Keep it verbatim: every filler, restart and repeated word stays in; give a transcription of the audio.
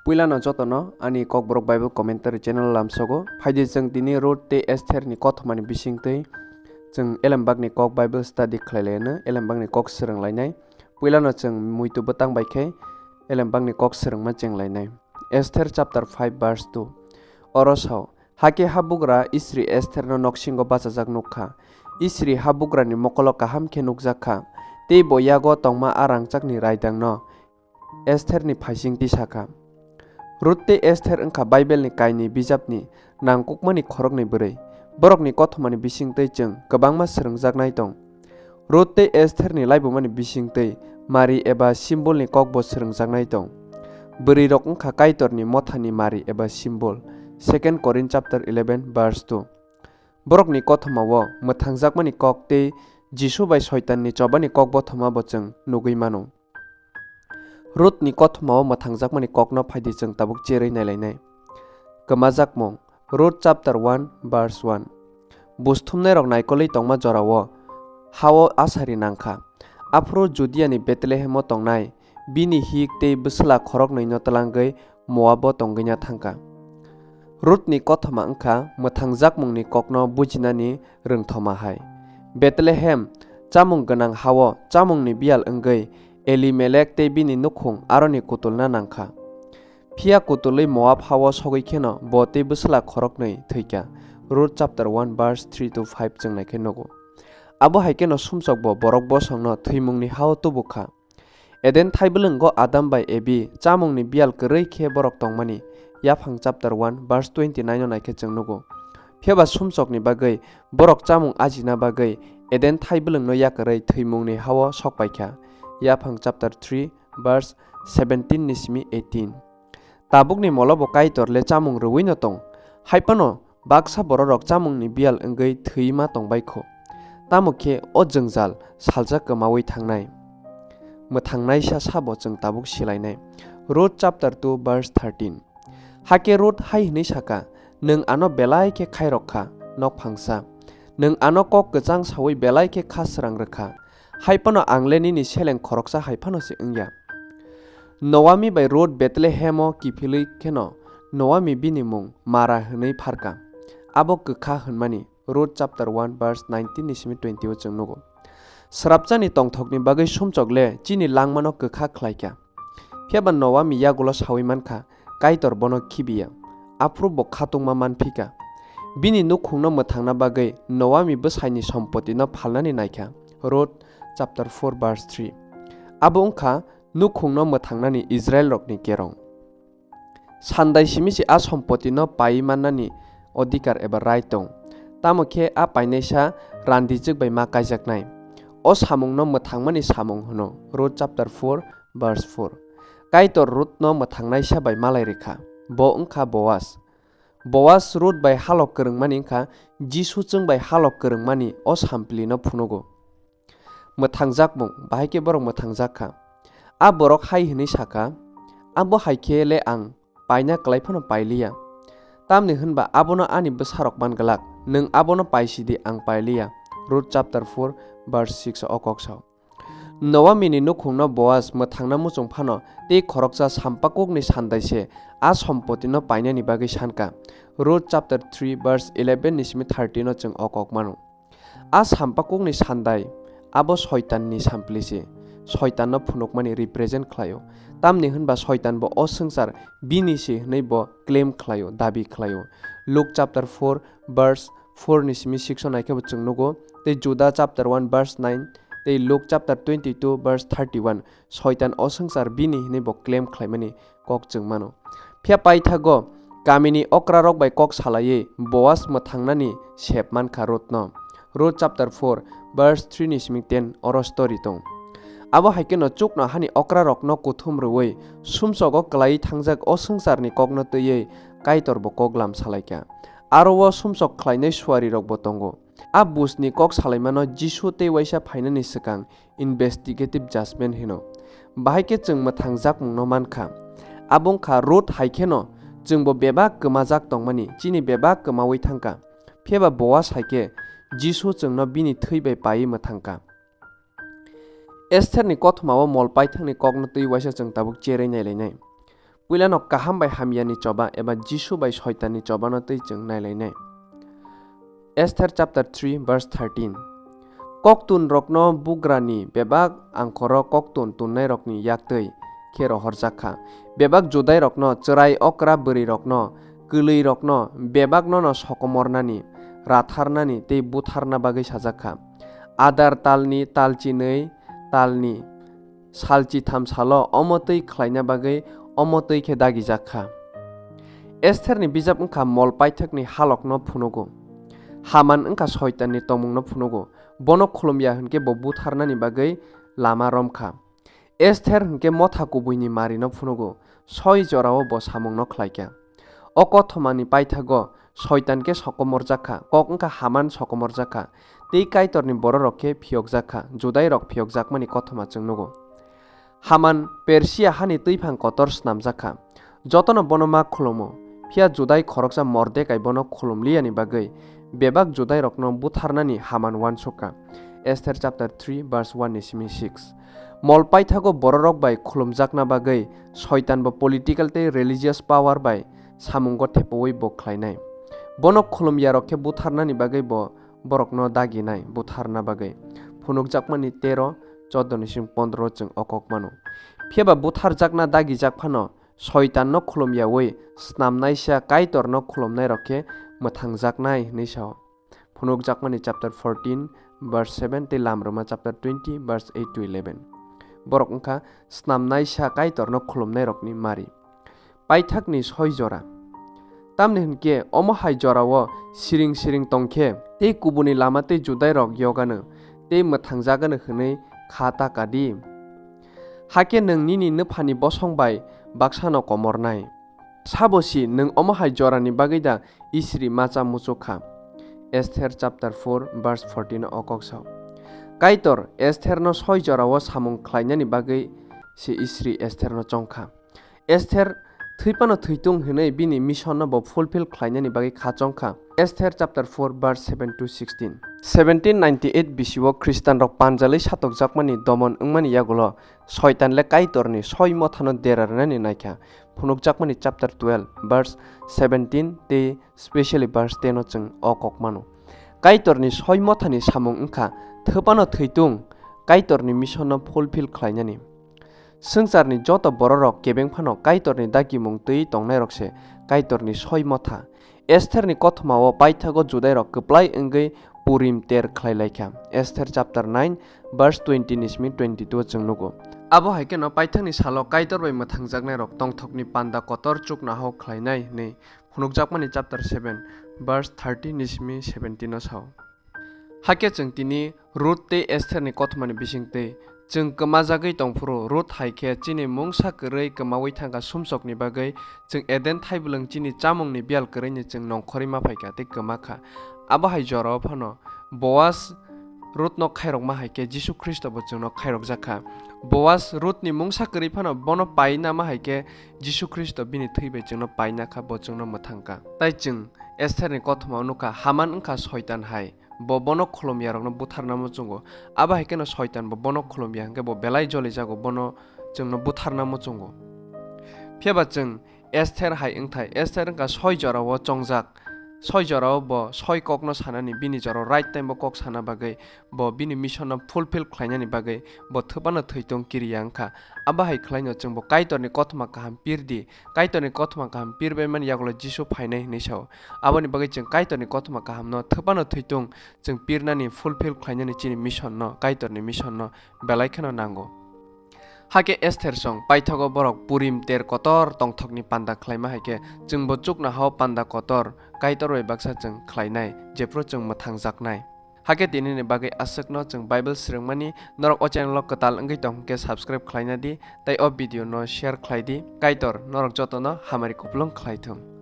Puilano jotono ani Kokborok Bible Commentary channel lamsogo. Phaidi chwng tini Ruth tei Esther ni kothoma ni bisingtwi chwng elembak ni kok Bible study khlai laino, elembak ni kok swrwng lainai. Puilano chwng muitu bwtang bai khe elembak ni kok swrwngma cheng lainai. Esther chapter five verse two. Oro sao, hakhe habugra Isri Esther no noksingo bachajak nuk kha. Isri habugra ni mokolo kaham khe nukjak kha, tei bo yago tongma a rangchak ni raidang no Esther ni phaising tisa kha. Ruth tei Esther wngkha Bible ni kainwi bijap ni nangkukmani khoroknwi bwrwi. Borok ni kothoma ni bisingtwi chwng kwbangma swrwngjaknai tong. Ruth tei Esther ni laibuma ni bisingtwi mari eba symbol ni kok bo swrwngjaknai tong. Bwrwi rok wngkha Kaitor ni motha ni mari eba symbol. Second Korin chapter eleven verse two. Borok ni kothoma o mwthangjakmani kok tei Jisu bai Soitan ni choba ni kok bothoma bo chwng nugwi mano. Ruth ni kothoma o mwthangjakmani kokno phaidi chwng tabuk cherwi nailainai. Kwmajakmung, Ruth chapter one verse one. Buj thumnairok naikolwi tongma jorao hao asari nangkha. Aphuru Judiani Bethlehemo tongnai bini hik tei bwsla khoroknwino twlangwi Moabo tongwina thangkha. Ruth ni kothoma wngkha mwthangjakmungni kokno bujinani rwngthoma hai. Bethlehem, chamung gwnang hao chamungni biyal wngwi Elimelek tei bini nukhung aroni kutulna nangkha. Phiya kutulwi Moab hao sogwi kheno bo tei bwsla khoroknwi thwikha. Ruth chapter one verse three to five chwng naikhe nugo. Abo hai kheno sumsokbo borok bosongno thwimungni hao tubukha. Eden thaibwlwngo Adam bai Evi chamungni biyal kwrwi khe borok tongmani. Yaphang chapter one verse twenty nine o naikhe chwng nugo. Phiyaba sumsokni bagwi borok chamung ajina bagwi Eden thaibwlwngno yakarwi thwimungni hao sokpaikha. Yaphang chapter three verse seventeen ni simi eighteen. Tabukni molo bo Kaitor le chamung rwui no tong. Hai phano baksa bororok chamungni biyal wngwi thwima tongbai kho. Tamo khe o jwngjal salsa kwmaui thangnai. Mwthangnaisa sabo chwng tabuk silainai. Ruth chapter two verse thirteen. Hakhe Ruth hai hwnwi saka, "Nwng ano belai khe khairok kha, nokphangsa. Nwng ano kok kwchang saui belai khe kha srang rwkha. Hai phano ang le nini seleng khoroksa hai phano se wngya." Noami bai Ruth Bethlehemo kiphilwi kheno Noami bini mung Mara hwnwi pharka. Abo kwkha hwnmani Ruth chapter one verse nineteen ni simi twenty o chwng nugo. Srapchani tongthokni bagwi sumchok le chini langmano kwkha khlaikha. Phiyaba Noami yagulo saui mankha, Kaitor bono khibiya, aphuru bo khatungma manphika. Bini nukhungno mwthangna bagwi Noami bwsaini sompotino phalnani naikha. Ruth chapter four verse three. Abo wngkha nukhungno mwthangnani Israilrokni kerong. Sandai simi se a sompotino paiwi mannani odhikar eba right tong. Tamo khe a painaisa randijwk bai ma kaijaknai. O samungno mwthangmani samung hwno. Ruth chapter four verse four. Kaitor Ruthno mwthangnaisa bai malai rwkha. Bo wngkha Boas. Boas Ruth bai halok kwrwngmani wngkha Jisu chwng bai halok kwrwngmani o samplino phunugo. Mwthangjakmung, bahai khe borok mwthangjak kha. A borok hai hwnwi saka, "Abo hai khe le ang paina klai phano pailiya. Tamni hwnba abono ani bwsarok man glak, nwng abono paisidi ang pailiya." Ruth chapter four verse six o kok sao. Noamini nukhungno Boas mwthangna muchung phano tei khoroksa sampakukni sandai se a sompotino painani bagwi sanka. Ruth chapter three verse eleven ni simi thirteen o chwng o kok mano. A sampakukni sandai abo Soitanni sampli se. Soitanno phunukmani represent khlaio. Tamni hwnba Soitan bo o swngchar bini se hwnwi bo claim khlaio, dabi khlaio. Luke chapter four verse four ni simi six o naikhe bo chwng nugo. Tei Juda chapter one verse nine tei Luke chapter twenty two verse thirty one Soitan o swngchar bini hwnwi bo claim khlaimani kok chwng mano. Phiya paithago kamini okrarok bai kok salaiwi Boas mwthangnani sep mankha Ruthno. Ruth chapter four verse three ni simi ten oro story tong. Abo hai kheno chukno hani okrarokno kuthum rwui sumsogo kwlaiwi thangjak o swngcharni kokno twiwi Kaitor bo kok lam salaikha. Aro o sumsok khlainai suarirokbo tongo. A bujni kok salaimano Jisu tei uaisa phainani swkang investigative judgment hino. Bahai khe chwng mwthangjakmungno mankha. Abo wngkha Ruth hai kheno chwngbo bebak kwmajak tongmani, chini bebak kwmaui thangkha. Phiyaba Boas hai khe Jisu chwngno bini thwi bai paiwi mwthangkha. Estherni kothomao mol paithakni kokno twi uaisa chwng tabuk cherwi nailainai. Puilano kaham bai hamyani choba eba Jisu bai Soitanni chobano twi chwng nailainai. Esther chapter three verse thirteen. Koktun rokno bugrani bebak angkoro koktun tunnairokni yaktwi khe rohorjak kha. Bebak Judairokno, chwrai okra bwrwirokno, kwlwirokno, bebakno no sokomornani, ratharnani tei butharna bagwi sajak kha. Adar talni talchinwi talni salchitham salo omo twi khlaina bagwi omo twi khe dagijak kha. Estherni bijap wngkha mol paithakni halokno phunugo. Haman wngkha Soitanni tongmungno phunugo. Bono khulumya hwnkhe bo butharnani bagwi lama romkha. Esther hwnkhe motha kubuini marino phunugo, soi jorao bo samungno khlaikha. O kothomani paithago Soitan khe sokomorjak kha, kok wngkha Haman sokomorjak kha, tei Kaitorni bororok khe phiyokjak kha, Judairok phiyokjakmani kothoma chwng nugo. Haman Persia hani twiphang kotor snamjak kha. Jotono bono ma khulumo, phiya Judai khoroksa Mordekai bono khulumliyani bagwi bebak Judairokno butharnani Haman uansuk kha. Esther chapter three verse one ni simi six. Mol paithago bororok bai khulumjakna bagwi Soitan bo political tei religious power bai samungo thepaui bo khlainai. Bono khulumyarok khe butharnani bagwi bo borokno daginai butharna bagwi. Phunukjakmani tero, chordo ni simi pondro chwng o kok mano. Phiya ba butharjakna dagijak phano Soitanno khulumyaui snamnaisa Kaitorno khulumnairok khe mwthangjaknai hwnwi sao. Phunukjakmani chapter fourteen verse seven tei Lamrwma chapter twenty verse eight to eleven. Borok wngkha snamnaisa Kaitorno khulumnairokni mari. Paithakni soi jora. Tamni hwnkhe omo hai jorao siring siring tongkhe tei kubuni lama tei Judairok yogano tei mwthangjagano hwnwi kha ta kadi. Hakhe nwng nini nwphani bosong bai baksano komornai. Sabo si nwng omo hai jorani bagwi da isri macha muchuk kha? Esther chapter four verse fourteen o kok sao. Kaitor Estherno soi jorao samung khlainani bagwi se isri Estherno chong kha. Esther thwi phano thwitung hwnwi bini missionno bo fulfill khlainani bagwi kha chong kha. Esther chapter four verse seven to sixteen. Seventeen ninety-eight bisio Khristanrok panjalwi satokjakmani domon wngmani yagulo Soitan le Kaitorni soi mothano dera rwnani naikha. Phunukjakmani chapter twelve verse seventeen tei specially verse ten o chwng o kok mano. Kaitorni soi mothani samung wngkha thwphano thwitung Kaitorni missionno fulfill khlainani. Swngcharni joto bororok kebeng phano Kaitorni dagimung twi tongnairok se Kaitorni soi motha. Estherni kothomao paithago Judairok kwplai wngwi Purim ter khlai lai kha. Esther chapter nine verse twenty ni simi twenty two o chwng nugo. Abo hai kheno paithakni salo Kaitor bai mwthangjaknairok tongthokni panda kotor chuknohao khlainai hwnwi phunukjakmani chapter seven verse thirty ni simi seventeen o sao. Hakhe chwng tini Ruth tei Estherni kothomani bisingtwi chwng kwmajagwi tongphuru, Ruth hai khe chini mungsa kwrwi kwmaui thangkha sumsokni bagwi, chwng Eden thaibwlwng chini chamungni biyal kwrwini chwng nongkhorwi ma phaikha tei kwma kha. Abo hai jorao phano Boas Ruthno khairokma hai khe Jisu Khristo bo chwngno khairokjak kha. Boas Ruthni mungsa kwrwi phano bono paina ma hai khe Jisu Khristo bini thwi bai chwngno paina kha, bo chwngno mwthang kha. Tai chwng Estherni kothomao nukha, Haman wngkha Soitan hai. Bo bono khulumyarokno butharna muchungo. Abo hai kheno Soitan bo bono khulumya hwnkhe bo belai jolijago, bono chwngno butharna muchungo. Phiya ba chwng Esther hai wngthai, Esther wngkha soi jorao chongjak. Soi jorao bo soi kokno sanani, bini jorao right time bo kok sana bagwi, bo bini mission no fulfill khlainani bagwi bo thwphano thwitung kiriya wngkha. Abo hai khlaino chwngbo Kaitorni kothoma kaham pirdi. Kaitorni kothoma kaham pirbaimani yagulo Jisu phainai hwnwi sao. Aboni bagwi chwng Kaitorni kothoma kahamno thwphano thwitung chwng pirnani, fulfill khlainani chini mission no, Kaitorni mission no belai kheno nango. Hakhe Esther song paithago borok Purim ter kotor tongthokni panda khlaima hai khe chwngbo chuknohao panda kotor Kaitor bai baksa chwng khlainai, jephru chwng mwthangjaknai. Hakhe tinini bagwi aswkno chwng Bible swrwngmani. Norok o channel o kwtal wngwi tong hwnkhe subscribe khlaina di tei o video no share khlai di. Kaitor norok jotono hamari kupulung khlai thung.